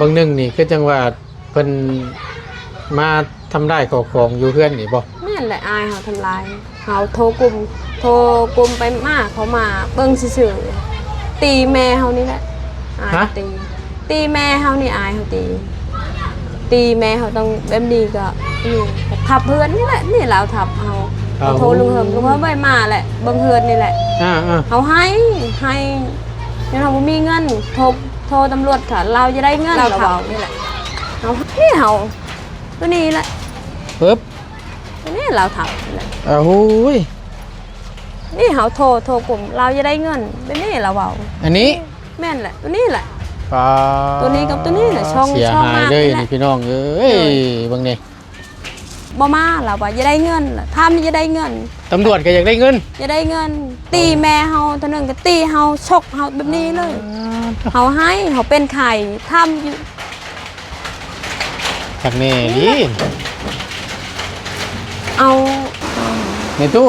ບາງໜຶ່ງນີ້ຄືຈັ່ງວ່າເພິ່ນມາທຳລາຍເຂົ້າຂອງຢູ່ເຮືອນນີ້ບໍ່? ແມ່ນແຫຼະ ອ້າຍເຮົາທຳລາຍ. ເຮົາໂທກຸ່ມ ໂທກຸ່ມໄປມາ ເຂົາມາເບິ່ງຊື່ໆ ຕີແມ່ເຮົານີ້ແຫຼະ ອ້າຍ ຮະ? ຕີ ຕີແມ່ເຮົານີ້ ອ້າຍເຮົາຕີ ຕີແມ່ເຮົາຕ້ອງແບບນີ້ ກໍນີ້ ທັບເຮືອນນີ້ແຫຼະ ນີ້ລາວທັບເຮົາ. ເອົາ ໂທລຸງເຮີມ ລຸງເຮີມບໍ່ໃຫ້ມາແຫຼະ ເບິ່ງເຮືອນນີ້ແຫຼະ. ອ່າໆ ເຮົາໄຫ້ ໄຫ້ ຍ້ອນເຮົາບໍ່ມີເງິນ ໂທ ໂທຕຳຫຼວດ ຖ້າລາວຢາກໄດ້ເງິນ ລາວເວົ້ານີ້ແຫຼະ. ເຮົາ ນີ້ເຮົາ ຕົວນີ້ແຫຼະ ປຶບ ຕົວນີ້ລາວທັບນີ້ແຫຼະ. ໂອ້ຍ ນີ້ເຮົາໂທ ໂທກຸ່ມ ລາວຢາກໄດ້ເງິນ ແບບນີ້ລາວເວົ້າ. ອັນນີ້ ແມ່ນແຫຼະ ຕົວນີ້ແຫຼະ ປາ ຕົວນີ້ກັບຕົວນີ້ແຫຼະ ຊ່ອງ ເສຍຫາຍເລີຍນີ້ພີ່ນ້ອງເອີຍ. ເບິ່ງນີ້ ບໍ່ມາ ລາວວ່າຢາກໄດ້ເງິນ ຖາມຢາກໄດ້ເງິນ. ຕຳຫຼວດກໍຢາກໄດ້ເງິນ ຢາກໄດ້ເງິນ ຕີແມ່ເຮົາເທື່ອໜຶ່ງ ກໍຕີເຮົາ ຊົກເຮົາແບບນີ້ເລີຍ. ເຮົາໄຫ້ ເຮົາເປັນໄຂ້ ຖາມຢູ່ ຄັກແນ່ດີ. ເອົາ ແມ່ຕູ້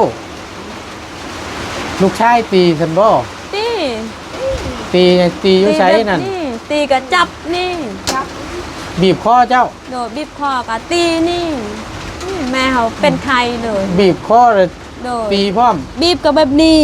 ລູກຊາຍຕີຊັ້ນບໍ່? ຕີ ຕີ ຕີຢູ່ໃສນັ້ນ? ຕີແບບນີ້ ຕີກໍຈັບນີ້ ຈັບ ບີບຄໍເຈົ້າ? ໂດຍ ບີບຄໍກໍຕີນີ້ ນີ້ແມ່ເຮົາເປັນໄຂ້ເລີຍ. ບີບຄໍ ໂດຍ ຕີພ້ອມ ບີບກໍແບບນີ້.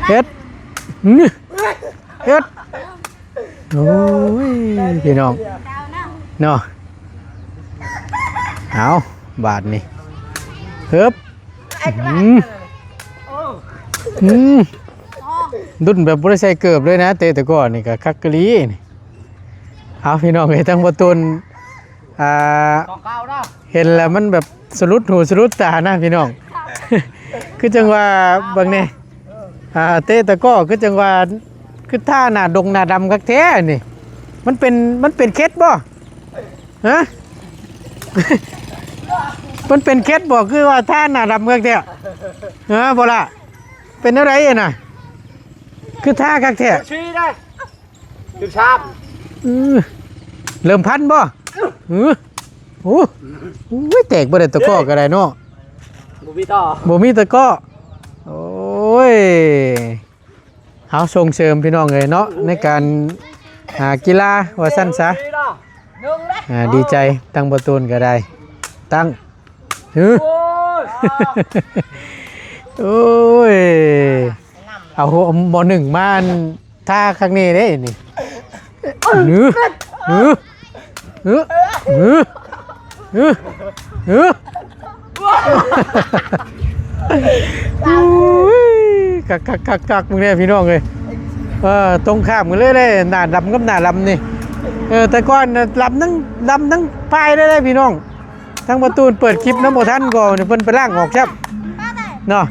ເຮັດ ເຮັດ ໂອ້ຍ ພີ່ນ້ອງເນາະ. ເອົາ ບາດນີ້ ເຮີບ ອືມ ອືມ ດຸນແບບບໍ່ໄດ້ໃສ່ເກີບເລີຍນະ ເຕະຕະກ້ອນີ້ກໍຄັກກະລີນີ້. ເອົາ ພີ່ນ້ອງເອີຍ ທາງບໍ່ຕຸນ ອ່າ ເຫັນແລ້ວມັນແບບສະຫຼຸດຫູສະຫຼຸດຕານະພີ່ນ້ອງ. ຄືຈັ່ງວ່າເບິ່ງແດ່ ອ່າ ເຕະຕະກ້ ຄືຈັ່ງວ່າ ຄືທາໜ້າດົງໜ້າດຳຄັກແທ້ນີ້. ມັນເປັນ ມັນເປັນເຂັດບໍ່? ຮະ? ມັນເປັນເຂັດບໍ່? ຄືວ່າທາໜ້າດຳຄັກແທ້. ຮະ ບໍ່ລະ? ເປັນແນວໃດຫັ້ນນະ? ຄືທາຄັກແທ້. ຊິໄດ້ ສິບສາມ ອື ເລີ່ມພັນບໍ່? ອື ໂອ້ ໂອ້ຍ ແຕກບໍ່ໄດ້ ຕະກ້ກໍໄດ້ເນາະ. ບໍ່ມີຕໍ່ ບໍ່ມີຕະກ້. ໂອ້ຍ ເຮົາສົ່ງເສີມພີ່ນ້ອງເອີຍເນາະ ໃນການ ອ່າ ກິລາວ່າຊັ້ນຊະ. ອ່າ ດີໃຈ ຕັ້ງບໍ່ຕູນກໍໄດ້ ຕັ້ງ ຫື ໂອ້ຍ ໂອ້ຍ ເອົາຫົວໝໍ້ໜຶ່ງມາ ອັນ ທ່າຄັກແນ່ເດ້ນີ້. ຫື ຫື ຫື ຫື ຫື ຫື ໂອ້ຍ ຄັກໆໆໆ ເບິ່ງແດ່ພີ່ນ້ອງເອີຍ. ເອີ ຕົງຂ້າມກັນເລີຍເດ້ ໜ້າດຳກັບໜ້າດຳນີ້. ເອີ ແຕ່ກ່ອນນະ ດຳທັງ ດຳທັງຝ່າຍເລີຍເດ້ພີ່ນ້ອງ. ທາງປະຕູນເປີດຄລິບນຳບໍ່ທັນກໍ ເພິ່ນໄປລ້າງອອກຊ້ຳເນາະ.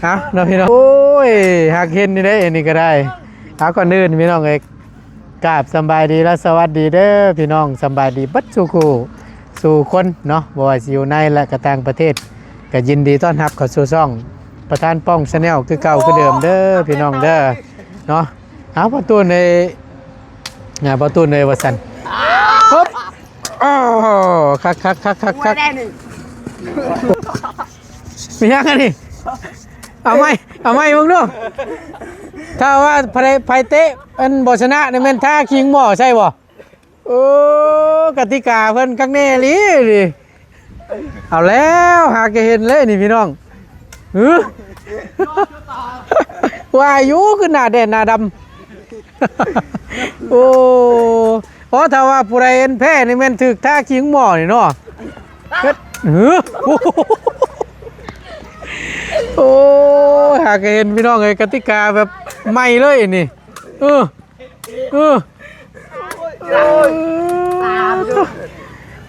ເອົາເນາະພີ່ນ້ອງ ໂອ້ຍ ຫາກເຫັນນີ້ໄດ໋ ອັນນີ້ກໍໄດ້. ເອົາ ກ່ອນອື່ນພີ່ນ້ອງເອີຍ ກາບສຳບາຍດີ ແລະ ສະຫວັດດີເດີພີ່ນ້ອງ ສຳບາຍດີເບິດສູ່ຄູ່ສູ່ຄົນເນາະ ບໍ່ວ່າຊິຢູ່ໃນ ແລະ ກະຕ່າງປະເທດ ກະຍິນດີຕ້ອນຮັບເຂົ້າສູ່ຊ່ອງປະທານປ້ອງ Channel ຄືເກົ່າຄືເດີມເດີພີ່ນ້ອງເດີເນາະ. ເອົາ ປະຕູນເອີຍ ອ່າ ປະຕູນເອີຍ ວ່າຊັ້ນ ປຶບ ໂອ້ ຄັກໆໆໆໆ ໂອ້ຍ ໄດ້ໜຶ່ງ ມີຫຍັງອັນນີ້? ເອົາໃໝ່ ເອົາໃໝ່ເບິ່ງດູ. ຖ້າວ່າໃຜ ໃຜເຕະອັນບໍ່ຊະນະນີ້ແມ່ນທາຂີ້ຫງໝໍ້ໃສ່ບໍ່? ໂອ້ ກະຕິກາເພິ່ນຄັກແນ່ອີ່ຫຼີນີ້. ເອົາແລ້ວ ຫາກະເຫັນເລີຍນີ້ພີ່ນ້ອງ. ຫື ວ່າຢູ່ຄືໜ້າແດດໜ້າດຳ. ໂອ້ ອໍ ຖ້າວ່າຜູ້ໃດເຫັນແພ້ນີ້ແມ່ນຖືກທາຂີ້ຫງໝໍ້ນີ້ເນາະ. ເຮັດ ຫື ໂອ້ຍ ຫາກະເຫັນພີ່ນ້ອງເອີຍ ກະຕິກາແບບໃໝ່ເລີຍນີ້. ເອີ ເອີ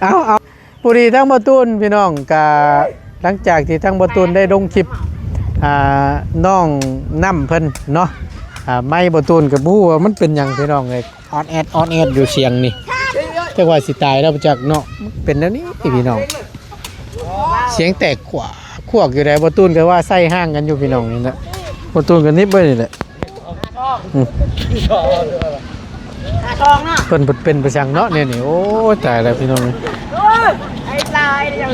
ເອົາ ເອົາ ພໍດີທາງບໍ່ຕູນພີ່ນ້ອງ ກະຫຼັງຈາກທີ່ທາງບໍ່ຕູນໄດ້ລົງຄລິບ ອ່າ ນ້ອງນ້ຳເພິ່ນເນາະ ອ່າ ໄມບໍ່ຕູນກະບໍ່ຮູ້ວ່າມັນເປັນຫຍັງພີ່ນ້ອງເອີຍ ອອດແອດ ອອດແອດຢູ່ສຽງນີ້ ຈັກວ່າຊິຕາຍແລ້ວບໍ່ຈັກເນາະ ເປັນແນວນີ້ພີ່ນ້ອງ ສຽງແຕກຂວາ ພວກຢູ່ໃດ ບໍ່ຕູນກໍວ່າໃສ່ຮ່າງກັນຢູ່ພີ່ນ້ອງນີ້ນະ ບໍ່ຕູນກໍນິບໄວ້ນີ້ແຫຼະ ອືມ ຫາຊອງເນາະ ເພິ່ນເປັນໄປຈັ່ງເນາະແນວນີ້ ໂອ້ຍ ຕາຍແລ້ວພີ່ນ້ອງ ໂອ້ຍ ໄອ້ຕາຍແລ້ວ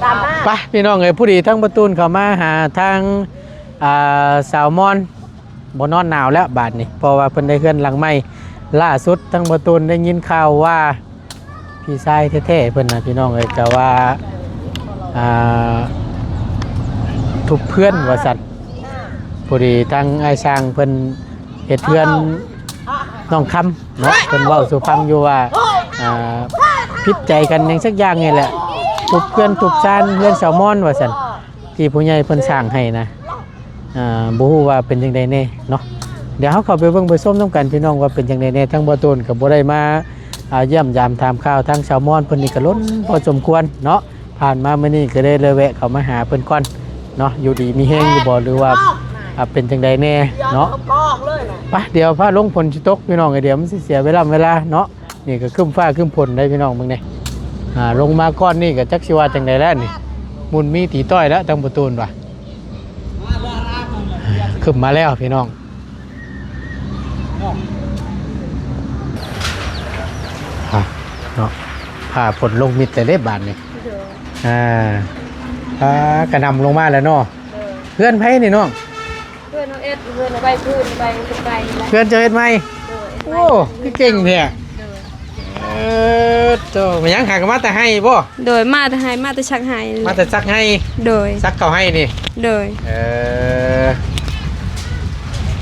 ຕາມມາ ໄປພີ່ນ້ອງເອີຍ ພໍດີທາງບໍ່ຕູນເຂົ້າມາຫາທາງ ອ່າ ສາວມອນ ບໍ່ນອນໜາວແລ້ວບາດນີ້ ເພາະວ່າເພິ່ນໄດ້ເຮືອນຫຼັງໃໝ່ ລ່າສຸດທາງບໍ່ຕູນໄດ້ຍິນຂ່າວວ່າ ພີ່ຊາຍແທ້ໆເພິ່ນນະ ພີ່ນ້ອງເອີຍ ກະວ່າ ອ່າ ທຸບເຮືອນວ່າຊັ້ນ ພໍດີທາງອ້າຍຊ່າງເພິ່ນເຮັດເຮືອນນ້ອງຄຳເນາະ ເພິ່ນເວົ້າສູ່ຟັງຢູ່ວ່າ ອ່າ ຜິດໃຈກັນຫຍັງສັກຢ່າງນີ້ແຫຼະ ທຸບເຮືອນທຸບຊານເຮືອນສາວມອນວ່າຊັ້ນ ທີ່ຜູ້ໃຫຍ່ເພິ່ນສ້າງໃຫ້ນະ ອ່າ ບໍ່ຮູ້ວ່າເປັນຈັ່ງໃດແດ່ເນາະ ດຽວເຮົາເຂົ້າໄປເບິ່ງໄປຊົມນຳກັນພີ່ນ້ອງວ່າເປັນຈັ່ງໃດແດ່ ທາງບໍ່ຕູນກໍບໍ່ໄດ້ມາ ອ່າ ຢ້ຽມຢາມຖາມຂ່າວທາງສາວມອນເພິ່ນນີ້ກໍດົນພໍສົມຄວນເນາະ ຜ່ານມາມື້ນີ້ກໍໄດ້ເລີຍແວະເຂົ້າມາຫາເພິ່ນກ່ອນເນາະ ຢູ່ດີມີແຮງຢູ່ບໍ່ ຫຼືວ່າ ອ່າ ເປັນຈັ່ງໃດແດ່ເນາະ ໄປ ດຽວຟ້າລົງຝົນຊິຕົກພີ່ນ້ອງ ດຽວມັນຊິເສຍເວລາເວລາເນາະ ນີ້ກໍຄຶ້ມຟ້າຄຶ້ມຝົນໄດ໋ພີ່ນ້ອງເບິ່ງແດ່ ອ່າ ລົງມາກ່ອນນີ້ກໍຈັກຊິວ່າຈັ່ງໃດແລ້ວນີ້ ໝຸ່ນມີຕີຕ້ອຍແລ້ວທາງປະຕູນວ່າ ຄຶ້ມມາແລ້ວພີ່ນ້ອງ ອ່າ ເນາະ ຟ້າຝົນລົງມິດແລ້ວເດ້ບາດນີ້ ໂດຍ ອ່າ ອ່າ ກະໜ່ຳລົງມາແລ້ວເນາະ ໂດຍ ເຮືອນໃຜນີ້ນ້ອງ? ເຮືອນເຮົາເຮັດ ເຮືອນໃບພື້ນໃບໄປແລ້ວ ເຮືອນເຈົ້າເຮັດໃໝ່? ໂດຍ ໂອ້ ຄືເກັ່ງແທ້ ໂດຍ ເອີ ໂຕ ແມ່ນຫຍັງຫາກໍມາແຕ່ໄຮ່ບໍ່? ໂດຍ ມາແຕ່ໄຮ່ ມາແຕ່ຊັກໄຮ່ ມາແຕ່ຊັກໄຮ່ ໂດຍ ຊັກເຂົ້າໄຮ່ນີ້ ໂດຍ ເອີ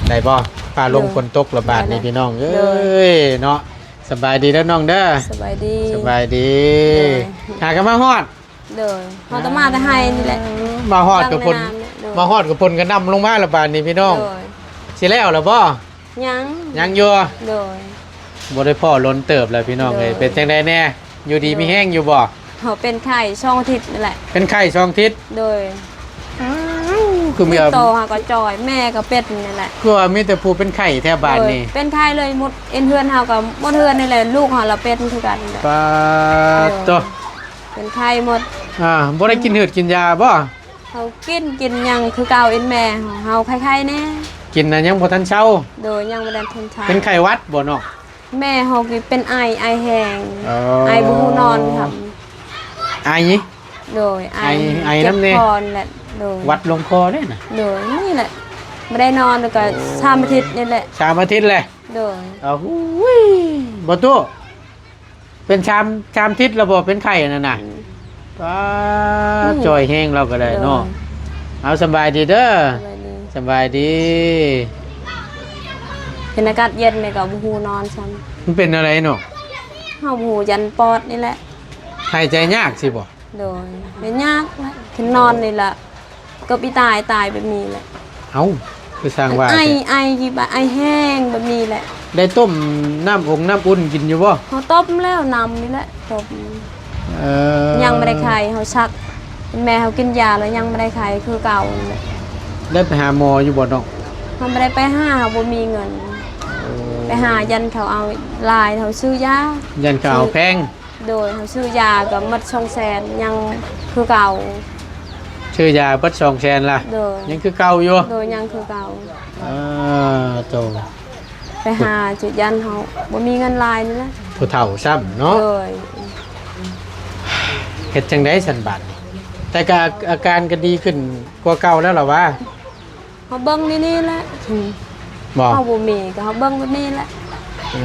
ໄດ້ບໍ່? ຟ້າລົງ ໂດຍ ຝົນຕົກລະບາດນີ້ ໂດຍ ພີ່ນ້ອງເອີຍ ໂດຍ ເນາະ ສະບາຍດີເດີນ້ອງເດີ ສະບາຍດີ ສະບາຍດີ ໂດຍ ຫາກໍມາຮອດ ໂດຍ ເຮົາກໍມາແຕ່ໄຮ່ນີ້ແຫຼະ ມາຮອດກໍຝົນ ໂດຍ ມາຮອດກໍຝົນກໍນຳລົງມາລະບາດນີ້ພີ່ນ້ອງ ໂດຍ ຊິແລ້ວລະບໍ່? ຍັງ ຍັງຢູ່ ໂດຍ ບໍ່ໄດ້ພໍ້ດົນເຕີບແລ້ວພີ່ນ້ອງເອີຍ ໂດຍ ເປັນຈັ່ງໃດແດ່ ຢູ່ດີມີແຮງຢູ່ບໍ່? ເຮົາເປັນໄຂ້ສອງອາທິດນີ້ແຫຼະ ເປັນໄຂ້ສອງອາທິດ ໂດຍ ອ້າວ ຄືມີ ໂຕເຮົາກໍຈ່ອຍ ແມ່ກໍເປັນນີ້ແຫຼະ ຄືວ່າມີແຕ່ຜູ້ເປັນໄຂ້ແຖວບ້ານນີ້ ໂດຍ ເປັນໄຂ້ເລີຍໝົດ ເອັນເຮືອນເຮົາກໍໝົດເຮືອນນີ້ແຫຼະ ລູກເຮົາລະເປັນຄືກັນ ປາດໂຕ ໂດຍ ເປັນໄຂ້ໝົດ ອ່າ ບໍ່ໄດ້ກິນເຫືອດກິນຢາບໍ່? ເຮົາກິນ ກິນຫຍັງຄືເກົ່າ ເອັນແມ່ເຮົາໄຂ້ໆແດ່ ກິນນະຍັງບໍ່ທັນເຊົາ ໂດຍ ຍັງບໍ່ໄດ້ທັນເຊົາ ເປັນໄຂ້ຫວັດບໍ່ນ້ອງ? ແມ່ເຮົາກໍເປັນໄອ ໄອແຮງ ອໍ ໄອບໍ່ຮູ້ນອນ ໄອ? ໂດຍ ໄອ ໄອ ໄອນຳແດ່ ເຈັບຄໍແຫຼະ ໂດຍ ຫວັດລົງຄໍເດ້ນະ ໂດຍ ນີ້ແຫຼະ ບໍ່ໄດ້ນອນ ແລ້ວກໍ ໂອ້ ສາມອາທິດນີ້ແຫຼະ ສາມອາທິດແຫຼະ ໂດຍ ອ້າວ ຫູຍ ບໍ່ຕູ້ ເປັນສາມ ສາມທິດແລ້ວບໍ່ເປັນໄຂ້ນັ້ນນະ ອືມ ປາດ ອືມ ຈ່ອຍແຮງລາວກໍໄດ້ເນາະ ໂດຍ ເອົາ ສະບາຍດີເດີ ສະບາຍດີ ສະບາຍດີ ເປັນອາກາດເຢັນນີ້ກໍບໍ່ຮູ້ນອນຊ້ຳ ມັນເປັນແນວໃດເນາະ? ເຮົາບໍ່ຮູ້ ຢ້ານປອດນີ້ແຫຼະ ຫາຍໃຈຍາກຊິບໍ່? ໂດຍ ແມ່ນຍາກແຫຼະ ຄືນອນນີ້ລະ ເກີບອີຕາຍຕາຍແບບນີ້ແຫຼະ ເອົ້າ ຄືຊ່າງວ່າ ໄອ ແທ້ ໄອ ໄອແຮງແບບນີ້ແຫຼະ ໄດ້ຕົ້ມນ້ຳອົງນ້ຳອຸ່ນກິນຢູ່ບໍ່? ເຮົາຕົ້ມແລ້ວ ນ້ຳນີ້ແຫຼະ ຕົ້ມ ເອີ ຍັງບໍ່ໄດ້ໄຂ້ ເຮົາຊັກ ແມ່ເຮົາກິນຢາແລ້ວຍັງບໍ່ໄດ້ໄຂ້ຄືເກົ່ານັ້ນແຫຼະ ໄດ້ໄປຫາໝໍຢູ່ບໍ່ນ້ອງ? ເຮົາບໍ່ໄດ້ໄປຫາ ເຮົາບໍ່ມີເງິນ ໂອ້ ໄປຫາຢ້ານເຂົາເອົາຫຼາຍ ເຮົາຊື້ຢາ ຢ້ານເຂົາເອົາແພງ ໂດຍ ເຮົາຊື້ຢາກໍໝົດສອງແສນ ຍັງຄືເກົ່າ ຊື້ຢາເບິດສອງແສນລະ ໂດຍ ຍັງຄືເກົ່າຢູ່ ໂດຍ ຍັງຄືເກົ່າ ເອີ ໂຕ ໄປຫາຈຸຢ້ານເຮົາບໍ່ມີເງິນຫຼາຍນີ້ແຫຼະ ຜູ້ເຖົ້າຊ້ຳເນາະ ໂດຍ ເຮັດຈັ່ງໃດຊັ້ນບາດນີ້ ແຕ່ກໍອາການກໍດີຂຶ້ນກວ່າເກົ່າແລ້ວລະຫວາ? ເຮົາເບິ່ງນີ້ນີ້ແຫຼະ ບໍ່ ເຮົາບໍ່ມີກໍເຮົາເບິ່ງແບບນີ້ແຫຼະ ອື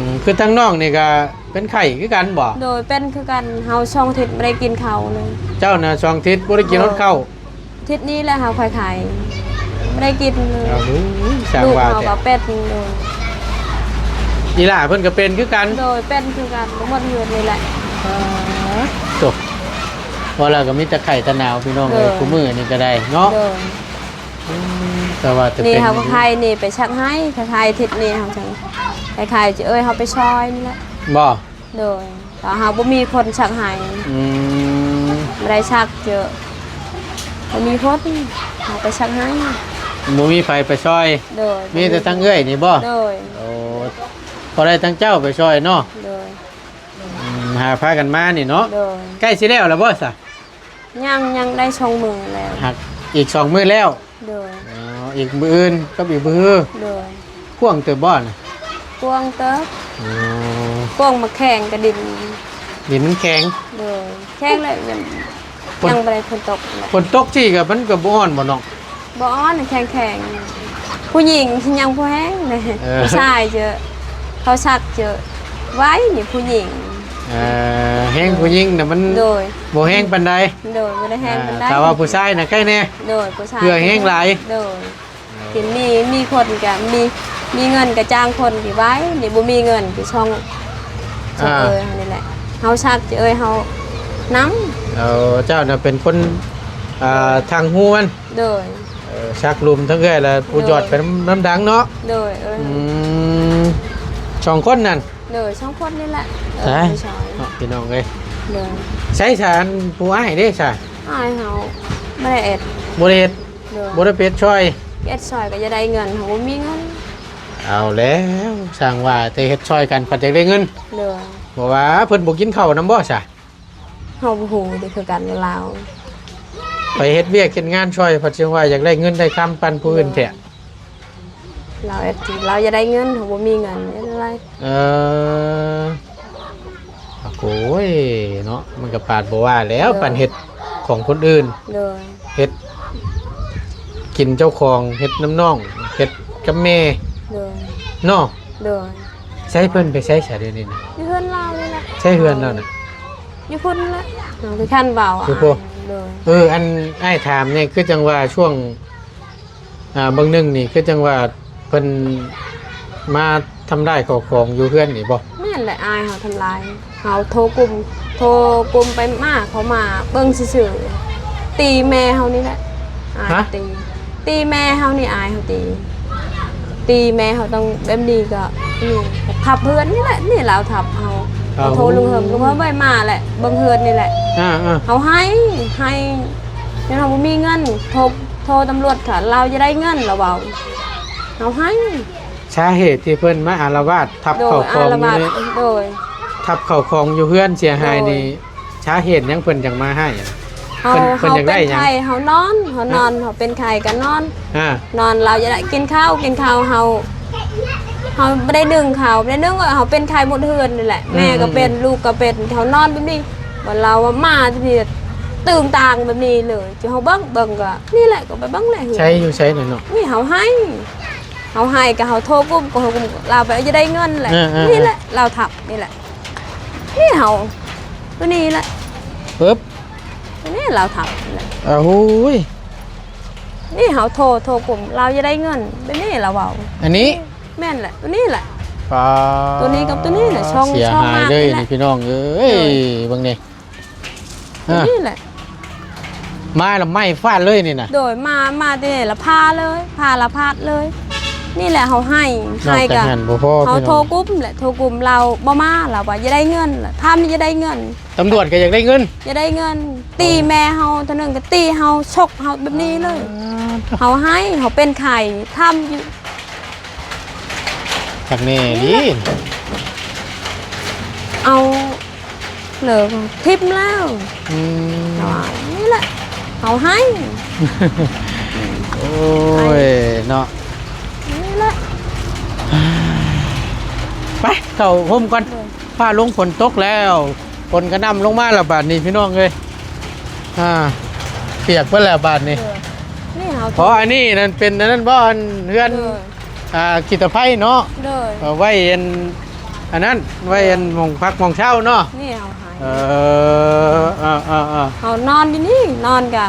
ມ ຄືທາງນ້ອງນີ້ກໍເປັນໄຂ້ຄືກັນບໍ່? ໂດຍ ເປັນຄືກັນ ເຮົາສອງທິດບໍ່ໄດ້ກິນເຂົ້າເລີຍ ເຈົ້ານະສອງທິດບໍ່ໄດ້ກິນຮອດເຂົ້າ ທິດນີ້ແຫຼະເຮົາຄ່ອຍໄຂ້ ບໍ່ໄດ້ກິນເລີຍ ໂອ້ໂຫ ຊ່າງວ່າ ລູກເຮົາກໍເປັນ ໂດຍ ອີຫຼ້າເພິ່ນກໍເປັນຄືກັນ ໂດຍ ເປັນຄືກັນ ໝົດເຮືອນນີ້ແຫຼະ ໂຕ ວ່າແລ້ວກໍມີແຕ່ໄຂ້ແຕ່ໜາວພີ່ນ້ອງເອີຍ ໂດຍ ຄູ່ມື້ນີ້ກໍໄດ້ເນາະ ໂດຍ ອືມ ແຕ່ວ່າຈະເປັນ ນີ້ເຮົາກໍໄຂ້ນີ້ໄປຊັກໄຮ່ ໄຂ້ໆທິດນີ້ເຮົາຈັ່ງ ໄຂ້ໆຊິເອີ້ຍເຮົາໄປຊ່ອຍນີ້ແຫຼະ ບໍ່? ໂດຍ ແຕ່ເຮົາບໍ່ມີຄົນຊັກໄຮ່ ອືມ ບໍ່ໄດ້ຊັກເຈີ ບໍ່ມີຄົນ ເຮົາໄປຊັກໄຮ່ ບໍ່ມີໃຜໄປຊ່ອຍ ໂດຍ ມີແຕ່ທາງເອື້ອຍນີ້ບໍ່? ໂດຍ ໂອ້ ພໍໄດ້ທາງເຈົ້າໄປຊ່ອຍເນາະ ໂດຍ ອືມ ຫາພາກັນມານີ້ເນາະ ໂດຍ ໃກ້ຊິແລ້ວແລ້ວບໍ່ຊະ? ຍັງ ຍັງໄດ້ສອງມື້ແລ້ວ ຫາກອີກສອງມື້ແລ້ວ. ໂດຍ. ອໍ ອີກມື້ອື່ນກັບອີກມື້ຮື. ໂດຍ. ກວ້າງເຕີບບໍ່ນະ? ກວ້າງເຕີບ. ອໍ ກວ້າງໝາກແຂ້ງກະດິນ ດິນມັນແຂງ. ໂດຍ ແຂງແລ້ວ ຍັງ ຍັງບໍ່ໄດ້ຝົນຕົກ. ຝົນຕົກຊີ້ກະມັນກະບໍ່ອ່ອນບໍ່ນ້ອງ? ບໍ່ອ່ອນ ແຂງໆ ຜູ້ຍິງຊິຍັງພໍແຮງ. ເອີ ຜູ້ຊາຍເຈີ ເຂົາຊັກເຈີໄວນີ້ ຜູ້ຍິງ. ເອີ ແຮງຜູ້ຍິງນະມັນ ໂດຍ ບໍ່ແຮງປານໃດ. ໂດຍ ບໍ່ໄດ້ແຮງປານໃດ. ອ່າ ຖ້າວ່າຜູ້ຊາຍນະໄຄແດ່. ໂດຍ ຜູ້ຊາຍເຫື່ອແຮງຫຼາຍ. ໂດຍ. ເອີ ທີ່ມີ ມີຄົນກະມີ ມີເງິນກະຈ້າງຄົນທີ່ໄວ ນີ້ບໍ່ມີເງິນກະຊ່ອງ ຊ່ອງ ອ່າ ເອີຍນີ້ແຫຼະ ເຮົາຊັກເອີຍເຮົານຳ. ເອີ ເຈົ້ານະເປັນຄົນ ອ່າ ທັງຮູ້ມັນ. ໂດຍ. ເອີ ຊັກລຸ່ມທັງເອື້ອຍ ແລະຜູ້ຢອດໄປນຳ ນຳດັງເນາະ. ໂດຍ. ເອີ ອືມ ສອງຄົນນັ້ນ. ໂດຍ ສອງຄົນນີ້ແຫຼະ. ເອີ ຕາຍ ຜູ້ຊາຍ ເນາະ ພີ່ນ້ອງເອີຍ. ໂດຍ. ໃສຊະ ອັນຜູ້ອ້າຍເດ້ຊະ? ອ້າຍເຮົາບໍ່ໄດ້ເຮັດ ບໍ່ໄດ້ເຮັດ. ໂດຍ. ບໍ່ໄດ້ໄປເຮັດຊ່ອຍ ເຮັດຊ່ອຍກະຢາກໄດ້ເງິນ ເຮົາບໍ່ມີເງິນ. ເອົາແລ້ວ ຊ່າງວ່າແຕ່ເຮັດຊ່ອຍກັນ ພັດຢາກໄດ້ເງິນ. ໂດຍ. ບໍ່ວ່າເພິ່ນບໍ່ກິນເຂົ້ານຳບໍ່ຊະ? ເຮົາບໍ່ຮູ້ເດ້ຄືກັນລາວ ໄປເຮັດວຽກເຮັດງານຊ່ອຍ ພັດຈັ່ງວ່າຢາກໄດ້ເງິນໄດ້ຄຳປານຜູ້ອື່ນແທ້. ລາວເຮັດ ລາວຢາກໄດ້ເງິນ ເຮົາບໍ່ມີເງິນ ເຮັດຈັ່ງໃດ? ເອີ ໂອ້ຍເນາະ ມັນກະປາດບໍ່ວ່າແລ້ວ. ໂດຍ. ປານເຮັດຂອງຄົນອື່ນ. ໂດຍ. ເຮັດກິນເຈົ້າຂອງ ເຮັດນຳນ້ອງ ເຮັດກັບແມ່. ໂດຍ. ເນາະ. ໂດຍ. ໃຊ້ເພິ່ນໄປໃຊ້ຊະດຽວນີ້ນະ? ຢູ່ເຮືອນລາວນີ້ແຫຼະ. ໃຊ້ເຮືອນລາວນະ? ຢູ່ພຸ້ນແຫຼະ ຢູ່ຄັນເວົ້າ. ຢູ່ພຸ້ນ. ໂດຍ. ເອີ ອັນອ້າຍຖາມນີ້ ຄືຈັ່ງວ່າຊ່ວງ ອ່າ ເບິ່ງໜຶ່ງນີ້ ຄືຈັ່ງວ່າເພິ່ນມາທຳລາຍເຂົ້າຂອງຢູ່ເຮືອນນີ້ບໍ່? ແມ່ນແຫຼະ ອ້າຍເຮົາທຳລາຍ. ເຮົາໂທກຸ່ມ ໂທກຸ່ມໄປມາ ເຂົາມາເບິ່ງຊື່ໆ ຕີແມ່ເຮົານີ້ແຫຼະ. ອ້າຍ ຮະ? ຕີ ຕີແມ່ເຮົານີ້ ອ້າຍເຮົາຕີ ຕີແມ່ເຮົາຕ້ອງແບບນີ້ກະ ນີ້ ທັບເຮືອນນີ້ແຫຼະ ນີ້ລາວທັບເຮົາ. ເອົາ ໂທລຸງເຮີມ ລຸງເຮີມໄວ້ມາແຫຼະ ເບິ່ງເຮືອນນີ້ແຫຼະ. ອ່າໆ ເຮົາໄຫ້ ໄຫ້ ຍ້ອນເຮົາບໍ່ມີເງິນ ໂທ ໂທຕຳຫຼວດ ຖ້າລາວຢາກໄດ້ເງິນລາວເວົ້າ ເຮົາໄຫ້. ສາເຫດທີ່ເພິ່ນມາອາລະວາດທັບເຂົ້າຂອງຢູ່ໃນ ໂດຍ ອາລະວາດ ໂດຍ ທັບເຂົ້າຂອງຢູ່ເຮືອນເສຍຫາຍນີ້ ໂດຍ ສາເຫດຫຍັງເພິ່ນຈັ່ງມາໃຫ້? ເຮົາ ເພິ່ນ ເພິ່ນຢາກໄດ້ຫຍັງ? ເຮົາເປັນໄຂ້ ເຮົານອນ ເຮົານອນ ເຮົາເປັນໄຂ້ກະນອນ ອ່າ ນອນ ລາວຢາກໄດ້ກິນເຂົ້າ ກິນເຂົ້າ ເຮົາ ເຮົາບໍ່ໄດ້ໜຶ້ງເຂົ້າ ບໍ່ໄດ້ໜຶ້ງ ເຮົາເປັນໄຂ້ໝົດເຮືອນນີ້ແຫຼະ ອືມ ແມ່ກະເປັນ ອືມ ລູກກະເປັນ ເຮົານອນແບບນີ້ ບາດລາວວ່າມາທີ່ນີ້ ຕຶງຕາງແບບນີ້ເລີຍ ເຮົາເບິ່ງ ເບິ່ງກະນີ້ແຫຼະ ກະໄປເບິ່ງແຫຼະ. ໃສຢູ່ໃສນະເນາະ? ນີ້ເຮົາໄຫ້ ເຮົາໄຫ້ກະເຮົາໂທກຸ້ມ ກະໂທກຸ້ມລາວໄປ ເອົາ ຢາກໄດ້ເງິນແຫຼະ. ເອີໆໆ ນີ້ແຫຼະ ລາວທັບນີ້ແຫຼະ ນີ້ເຮົາ ໂຕນີ້ແຫຼະ ປຶບ ໂຕນີ້ລາວທັບນີ້ແຫຼະ. ອາ ໂອ້ຍ ນີ້ເຮົາໂທ ໂທກຸ້ມລາວຢາກໄດ້ເງິນ ແບບນີ້ລາວເວົ້າ. ອັນນີ້ ແມ່ນແຫຼະ ໂຕນີ້ແຫຼະ ປາ ໂຕນີ້ກັບໂຕນີ້ແຫຼະ ຊ່ອງ ເສຍຫາຍເລີຍນີ້ ພີ່ນ້ອງເອີຍ ໂດຍ ເບິ່ງນີ້ ໂຕນີ້ແຫຼະ ມາລະໄໝ້ຟາດເລີຍນີ້ນະ. ໂດຍ ມາ ມາແຕ່ລະພາເລີຍ ພາລະພາດເລີຍ ນີ້ແຫຼະ ເຮົາໄຫ້ ໄຫ້ກະ ເຮົາໂທກຸ້ມແຫຼະ ໂທກຸ້ມລາວບໍ່ມາ ລາວວ່າຢາກໄດ້ເງິນ ຖາມຢາກໄດ້ເງິນ ຕຳຫຼວດກະຢາກໄດ້ເງິນ ຢາກໄດ້ເງິນ ຕີແມ່ເຮົາ ເທື່ອໜຶ່ງກະຕີເຮົາ ຊົກເຮົາແບບນີ້ເລີຍ. ເຮົາໄຫ້ ເຮົາເປັນໄຂ້ ຖາມຢູ່ ຄັກແນ່ດີ ເອົາ ເລີກ ຖິ້ມແລ້ວ. ອືມ ນີ້ແຫຼະ ເຮົາໄຫ້ ໂອ້ຍ ເນາະ ນີ້ແຫຼະ ໄປເຂົ້າຮົ່ມກ່ອນ ໂດຍ ຟ້າລົງຝົນຕົກແລ້ວ ຝົນກະນຳລົງມາລະບາດນີ້ ພີ່ນ້ອງເອີຍ ອ່າ ປຽກເບິດແລ້ວບາດນີ້. ໂດຍ ນີ້ເຮົາ ອໍ ອັນນີ້ນັ້ນເປັນອັນນັ້ນບໍ່ ອັນເຮືອນ ໂດຍ ອ່າ ຂີ້ຕະໄພເນາະ ໂດຍ ເອົາໄວ້ອັນ ອັນນັ້ນ ໄວ້ອັນໝ່ອງພັກໝ່ອງເຊົາເນາະ ນີ້ເຮົາໃຫ້ ເອີ ເອີໆໆ ເຮົານອນຢູ່ນີ້ ນອນກະ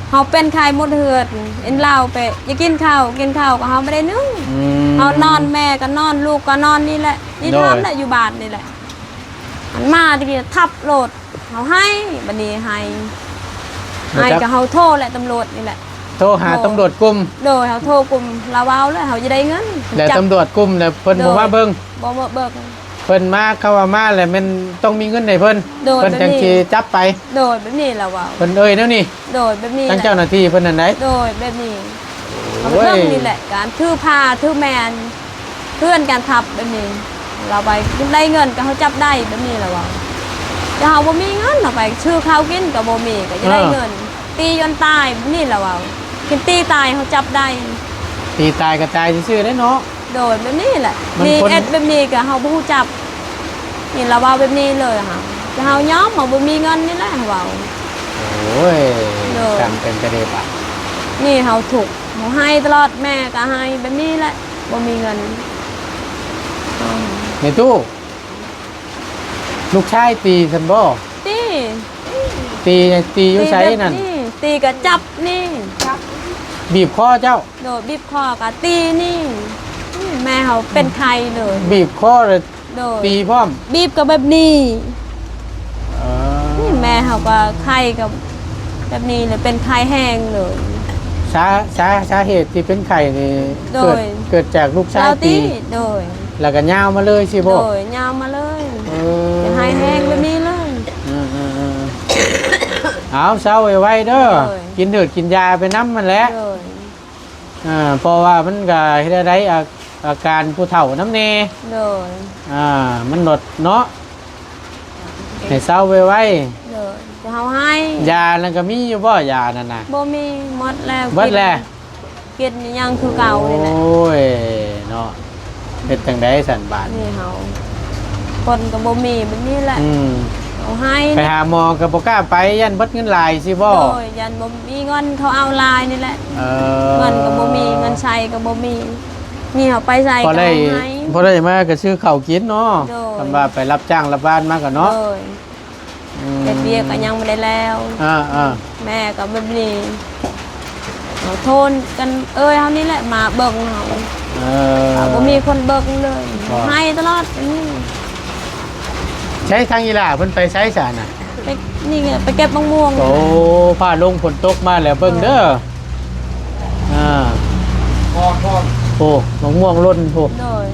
ເຮົາເປັນໄຂ້ໝົດເຮືອນ ເອັນລາວໄປ ຢາກກິນເຂົ້າ ກິນເຂົ້າກະເຮົາບໍ່ໄດ້ໜຶ້ງ ອືມ ເຮົານອນ ແມ່ກະນອນ ລູກກະນອນນີ້ແຫຼະ ນິທານແຫຼະ ໂດຍ ຢູ່ບ້ານນີ້ແຫຼະ ມັນມາຕະກີ້ທັບໂລດ ເຮົາໄຫ້ ບາດນີ້ໄຫ້ ໄຫ້ກະເຮົາໂທແຫຼະ ຕຳຫຼວດນີ້ແຫຼະ ໂທຫາຕຳຫຼວດກຸ້ມ ໂດຍ ເຮົາໂທກຸ້ມລາວເວົ້າແລ້ວ ເຮົາຢາກໄດ້ເງິນ ແລ້ວຕຳຫຼວດກຸ້ມແລ້ວເພິ່ນບໍ່ມາເບິ່ງ ບໍ່ມາເບິ່ງ ເພິ່ນມາ ເຂົາວ່າມາແລ້ວແມ່ນຕ້ອງມີເງິນໃຫ້ເພິ່ນ ໂດຍ ເພິ່ນຈັ່ງຊິຈັບໄປ ໂດຍ ແບບນີ້ລາວເວົ້າ ເພິ່ນເອີ່ຍແນວນີ້ ໂດຍ ແບບນີ້ ທາງເຈົ້າໜ້າທີ່ເພິ່ນຫັ້ນໃດ ໂດຍ ແບບນີ້ ເຮົາໄປເບິ່ງນີ້ແຫຼະ ການຖືພາຖືແມ່ນ ເພື່ອນການທັບແບບນີ້ ລາວໄປໄດ້ເງິນກະເຮົາຈັບໄດ້ແບບນີ້ລະວ່າ ແຕ່ເຮົາບໍ່ມີເງິນ ເຮົາໄປຊື້ເຂົ້າກິນກໍບໍ່ມີ ກໍຈະໄດ້ເງິນ ເອີ ຕີຈົນຕາຍ ແບບນີ້ລະເວົ້າ ຄັນຕີຕາຍເຮົາຈັບໄດ້ ຕີຕາຍກໍຕາຍຊື່ໆເດ້ເນາະ. ໂດຍ ແບບນີ້ແຫຼະ ມີເອັດແບບນີ້ກໍເຮົາບໍ່ຮູ້ຈັກ ນີ້ລະເວົ້າແບບນີ້ເລີຍ ເຮົາ ແຕ່ເຮົາຍອມ ເຮົາບໍ່ມີເງິນນີ້ແຫຼະ ເຮົາເວົ້າ. ໂອ້ຍ ໂດຍ ຊ່າງເປັນຕາເດບາດ ນີ້ເຮົາທຸກ ເຮົາໄຫ້ຕະຫຼອດ ແມ່ກໍໄຫ້ແບບນີ້ແຫຼະ ບໍ່ມີເງິນ. ແມ່ຕູ້ ລູກຊາຍຕີຊັ້ນບໍ່? ຕີ ຕີ ຕີຢູ່ໃສນັ້ນ? ຕີແບບນີ້ ຕີກໍຈັບນີ້ ບີບຄໍເຈົ້າ? ໂດຍ ບີບຄໍກໍຕີນີ້ ແມ່ເຮົາເປັນໄຂ້ເລີຍ ບີບຄໍ ໂດຍ ຕີພ້ອມ ບີບກໍແບບນີ້ ເອີ ນີ້ແມ່ເຮົາກໍໄຂ້ກໍແບບນີ້ເລີຍ ເປັນໄຂ້ແຮງເລີຍ. ສາ ສາ ສາເຫດທີ່ເປັນໄຂ້ນີ້ ໂດຍ ເກີດ ເກີດຈາກລູກຊາຍຕີ? ໂດຍ ແລ້ວກໍຍາວມາເລີຍຊີ້ບໍ່? ໂດຍ ຍາວມາເລີຍ ເອີ ຈະໄຫ້ແຮງແບບນີ້ເລີຍ. ເອີໆໆ ເອົາ ເຊົາໄວໆເດີ ໂດຍ ກິນເຫືອດກິນຢາໄປນຳຫັ້ນແຫຼະ ໂດຍ ອ່າ ເພາະວ່າມັນກໍເຮັດໃຫ້ໄດ້ອາ ອາການຜູ້ເຖົ້ານຳແດ່ ໂດຍ ອ່າ ມັນລົດເນາະ ໃຫ້ເຊົາໄວໆ ໂດຍ ເຮົາໃຫ້ ຢານັ້ນກໍມີຢູ່ບໍ່? ຢານັ້ນນະ ບໍ່ມີ ໝົດແລ້ວ ໝົດແລ້ວ ກິນ ກິນຍັງຄືເກົ່ານີ້ແຫຼະ. ໂອ້ຍເນາະ ເຮັດຈັ່ງໃດຊັ້ນບາດນີ້ ນີ້ເຮົາ ຄົນກໍບໍ່ມີແບບນີ້ແຫຼະ ອືມ ເຮົາໃຫ້ ໄປຫາໝໍກໍບໍ່ກ້າໄປ ຢ້ານເບິດເງິນຫຼາຍຊີ້ບໍ່? ໂດຍ ຢ້ານບໍ່ມີເງິນ ເຂົາເອົາຫຼາຍນີ້ແຫຼະ ເອີ ເງິນກໍບໍ່ມີ ເງິນໃຊ້ກໍບໍ່ມີ ນີ້ເຮົາໄປໃສກໍເອົາໃຫ້ ພໍໄດ້ມາກໍຊື້ເຂົ້າກິນເນາະ ໂດຍ ຄັນວ່າໄປຮັບຈ້າງຮັບວານມາກໍເນາະ ໂດຍ ອືມ ເຮັດວຽກກໍຍັງບໍ່ໄດ້ແລ້ວ ອ່າໆ ແມ່ກໍແບບນີ້ ໂທນກັນເອີຍເຮົານີ້ແຫຼະມາເບິ່ງເຮົາ ເອີ ບໍ່ມີຄົນເບິ່ງເລີຍ ໃຫ້ຕະຫຼອດ ໃຊ້ທາງອີ່ຫຼ້າເພິ່ນໄປໃສຊະນະ? ໄປ ນີ້ໄປເກັບໝາກມ່ວງ ໂອ້ ຟ້າລົງຝົນຕົກມາແລ້ວ ເບິ່ງເດີ ອ່າ ໂອ້ ໝາກມ່ວງຫຼົ່ນ ໂອ້ ໂດຍ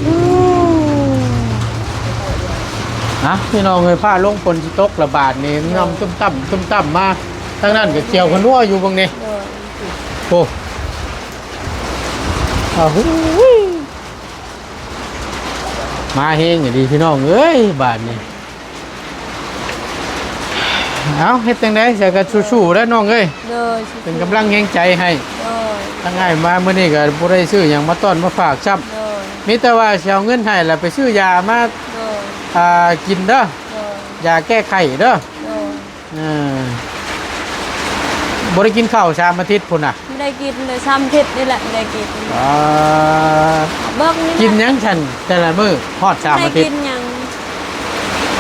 ອືມ ອ່ະ ພີ່ນ້ອງເອີຍ ຟ້າລົງຝົນຊິຕົກລະບາດນີ້ ນ້ຳຕຸ້ມຕ່ຳ ຕຸ້ມຕ່ຳມາ ທາງນັ້ນກໍກ່ຽວຂະນົວຢູ່ເບິ່ງນີ້ ໂດຍ ໂອ້ ອາຫູຍ ມາແຮງອີ່ຫຼີພີ່ນ້ອງເອີຍ ບາດນີ້ ເອົ້າ ເຮັດຈັ່ງໃດ ສະກະສູ້ໆເດີນ້ອງເອີຍ ໂດຍ ເປັນກຳລັງແຮງໃຈໃຫ້ ໂດຍ ທາງອ້າຍມາມື້ນີ້ກໍບໍ່ໄດ້ຊື້ຫຍັງມາຕ້ອນມາຝາກຊ້ຳ ໂດຍ ມີແຕ່ວ່າຊິເອົາເງິນໃຫ້ແລ້ວໄປຊື້ຢາມາ ໂດຍ ອ່າ ກິນເດີ ໂດຍ ຢາແກ້ໄຂ້ເດີ ໂດຍ ເອີ ບໍ່ໄດ້ກິນເຂົ້າສາມອາທິດພຸ້ນນະ ບໍ່ໄດ້ກິນເລີຍ ສາມອາທິດນີ້ແຫຼະ ບໍ່ໄດ້ກິນ ອ່າ ເບິ່ງນີ້ແຫຼະ ກິນຫຍັງຊັ້ນແຕ່ລະມື້ຮອດສາມອາທິດ ບໍ່ໄດ້ກິນຫຍັງ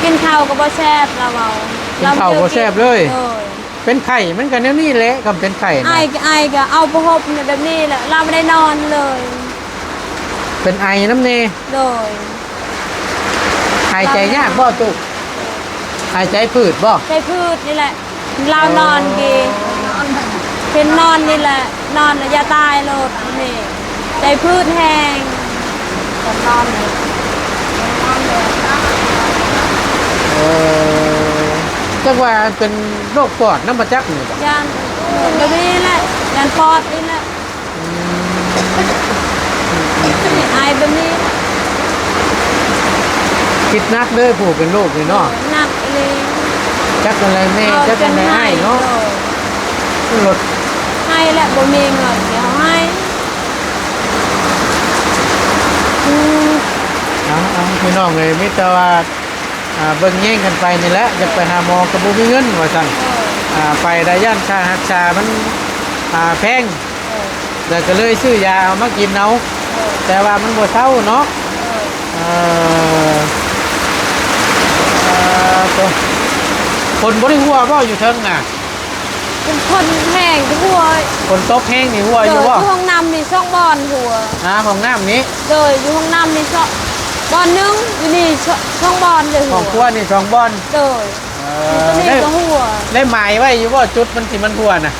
ກິນເຂົ້າກໍບໍ່ແຊບ ລາວເວົ້າ ກິນເຂົ້າບໍ່ແຊບເລີຍ ໂດຍ ເປັນໄຂ້ມັນກໍແນວນີ້ແຫຼະ ຄັນເປັນໄຂ້ນະ ໄອ ໄອກໍເອົາຜ້າຫົ່ມແບບນີ້ແຫຼະ ລາວບໍ່ໄດ້ນອນເລີຍ ເປັນໄອນຳແດ່ ໂດຍ ຫາຍໃຈຍາກບໍ່ຕຸ? ຫາຍໃຈຜືດບໍ່? ໃຈຜືດນີ້ແຫຼະ ລາວນອນກີ ອໍ ເປັນນອນນີ້ແຫຼະ ນອນລະຢ່າຕາຍໂລດນີ້ ໃຈຜືດແຮງ ນອນນີ້ ເອີ ຈັກວ່າເປັນໂລກປອດນຳບໍ່ຈັກນີ້ບໍ່? ຢ້ານ ໂລກນີ້ແຫຼະ ຢ້ານປອດນີ້ແຫຼະ. ອືມ ອາຍແບບນີ້ ຄິດໜັກເດີຜູ້ເປັນລູກນີ້ເນາະ ໂດຍ ໜັກອີ່ຫຼີ ຈັກອັນໃດແມ່ ເອີ ຈັກອັນໃດອ້າຍເນາະ ໂດຍ ລົດ ໃຫ້ແຫຼະ ບໍ່ມີເງິນຊິເອົາໃຫ້ ອືມ ເອົາໆ ພີ່ນ້ອງເອີຍ ມີແຕ່ວ່າ ອ່າ ເບິ່ງແຍງກັນໄປນີ້ແຫຼະ ຢາກໄປຫາໝໍກໍບໍ່ມີເງິນວ່າຊັ້ນ ເອີ ອ່າ ໄປໄດ້ຢ້ານຄ່າຮັກສາມັນ ອ່າ ແພງ ເອີ ແລ້ວກໍເລີຍຊື້ຢາເອົາມາກິນເອົາ ເອີ ແຕ່ວ່າມັນບໍ່ເຊົາເນາະ ເອີ ເອີ ເອີ ໂຕ ຝົນບໍ່ໄດ້ຫົວບໍ່ຢູ່ເທິງນະ? ເປັນຄົນແຮງຫົວ ຝົນຕົກແຮງນີ້ຫົວຢູ່ບໍ່? ໂດຍ ຢູ່ຫ້ອງນ້ຳນີ້ສອງບ່ອນຫົວ ອ່າ ຫ້ອງນ້ຳນີ້ ໂດຍ ຢູ່ຫ້ອງນ້ຳນີ້ສອງບ່ອນໜຶ່ງ ຢູ່ນີ້ສອງ ສອງບ່ອນເລີຍຫົວ ຫ້ອງຄົວນີ້ສອງບ່ອນ ໂດຍ ເອີ ຕົວນີ້ກໍຫົວ ໄດ້ໝາຍໄວ້ຢູ່ບໍ່ ຈຸດມັນທີ່ມັນຫົວນະ?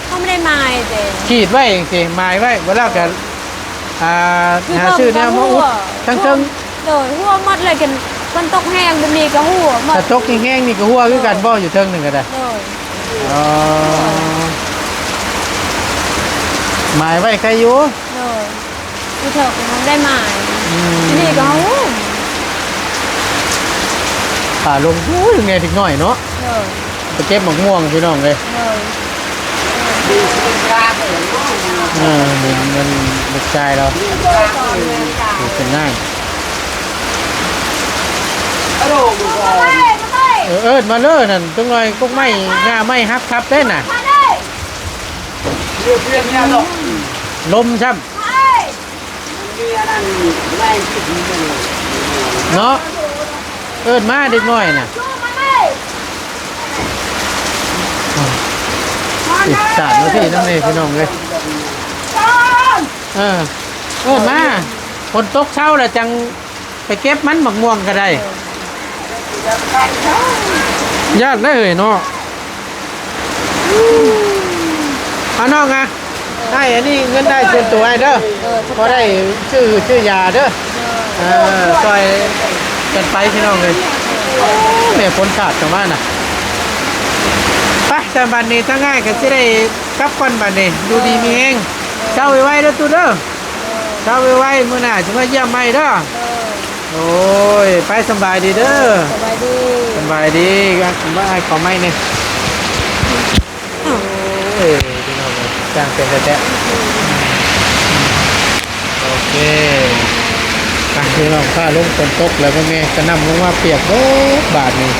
ເຮົາບໍ່ໄດ້ໝາຍເດ້ ຂີດໄວ້ຈັ່ງຊີ້ ໝາຍໄວ້ ບໍ່ແລ້ວກໍ ອ່າ ຫາຊື້ແນວມາອຸດທາງເທິງ ໂດຍ ຫົວໝົດເລີຍ ຄັນຝົນຕົກແຮງແບບນີ້ກໍຫົວໝົດ ຖ້າຕົກແຮງໆນີ້ກໍຫົວຄືກັນບໍ່ ໂດຍ ຢູ່ເທິງນີ້ກໍໄດ້ ໂດຍ ອໍ ໝາຍໄວ້ໄຄຢູ່ ໂດຍ ຢູ່ເທິງມັນໄດ້ໝາຍ ອືມ ທີ່ນີ້ກໍເຮົາ ພາລົງ ໂອ້ຍ ແມ່ເດັກນ້ອຍເນາະ ໂດຍ ໄປເກັບໝາກມ່ວງພີ່ນ້ອງເອີຍ ໂດຍ ເອີ ເຫັນມັນລູກຊາຍລາວ ໂດຍ ເປັນນາຍ ເອີ ເອີ້ນມາເລີຍນັ້ນ ຈັກໜ່ອຍກົກໄມ້ຫຍ້າໄມ້ຫັກທັບເດ້ນະ ລົມຊ້ຳ ເນາະ ເອີ້ນມາເດັກນ້ອຍນະ ຕິດສາດມາພີ່ນຳແດ່ພີ່ນ້ອງເອີຍ ເອີ ເອີ້ນມາ ຝົນຕົກເຊົາແລ້ວຈັ່ງໄປເກັບມັນ ໝາກມ່ວງກໍໄດ້ ຢ້ານໄດ້ເອີຍເນາະ. ເອົານ້ອງອະ ອ້າຍ ອັນນີ້ເງິນອ້າຍສ່ວນຕົວອ້າຍເດີ ເອີ ຂໍໄດ້ຊື້ ຊື້ຢາເດີ ເອີ ຊ່ອຍກັນໄປພີ່ນ້ອງເອີຍ ໂອ້ ແມ່ຝົນສາດເຂົ້າມານະ ໄປ ແຕ່ບັດນີ້ທາງອ້າຍກໍຊິໄດ້ກັບກ່ອນບັດນີ້ ຢູ່ດີມີແຮງ ເຊົາໄວໆເດີຕູ້ເດີ ເຊົາໄວໆ ມື້ໜ້າຊິມາຢ້ຽມໃໝ່ເດີ ໂອ້ຍ ໄປ ສຳບາຍດີເດີ ສະບາຍດີ ສະບາຍດີ ອ້າຍ ຂໍໄມ້ແດ່ ໂອ້ຍ ພີ່ນ້ອງເອີຍ ຊ່າງເປັນແທ້ໆ ໂອເຄ ອ່ະ ພີ່ນ້ອງ ຟ້າລົງຝົນຕົກແລ້ວ ເບິ່ງແດ່ ກະໜ່ຳລົງມາປຽກເບິດບາດນີ້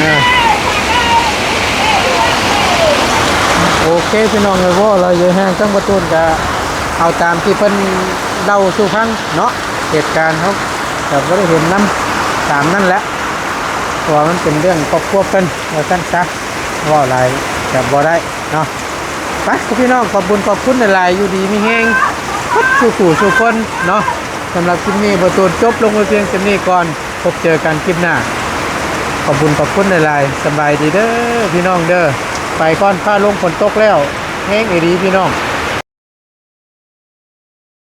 ອ່າ ໂອເຄ ພີ່ນ້ອງເອີຍ ເວົ້າຫຼາຍເຍີແຮງ ທັງປະຕູນກະເອົາຕາມທີ່ເພິ່ນເລົ່າສູ່ຟັງເນາະ ເຫດການເຮົາກະບໍ່ໄດ້ເຫັນນຳ ຕາມນັ້ນແຫຼະ ເພາະວ່າມັນເປັນເລື່ອງຄອບຄົວເພິ່ນ ວ່າຊັ້ນຊະ ເວົ້າຫຼາຍກະບໍ່ໄດ້ເນາະ ໄປ ພີ່ນ້ອງ ຂອບບຸນຂອບຄຸນຫຼາຍໆ ຢູ່ດີມີແຮງ ເບິດສູ່ຜູ້ສູ່ຄົນເນາະ ສຳລັບຄລິບນີ້ ບ່າວຕູນຈົບລົງໄວ້ພຽງສ່ຳນີ້ກ່ອນ ພົບເຈີກັນຄລິບໜ້າ ຂອບບຸນຂອບຄຸນຫຼາຍໆ ສະບາຍດີເດີ ພີ່ນ້ອງເດີ ໄປກ່ອນ ຟ້າລົງຝົນຕົກແລ້ວ ແຮງອີ່ຫຼີພີ່ນ້ອງ.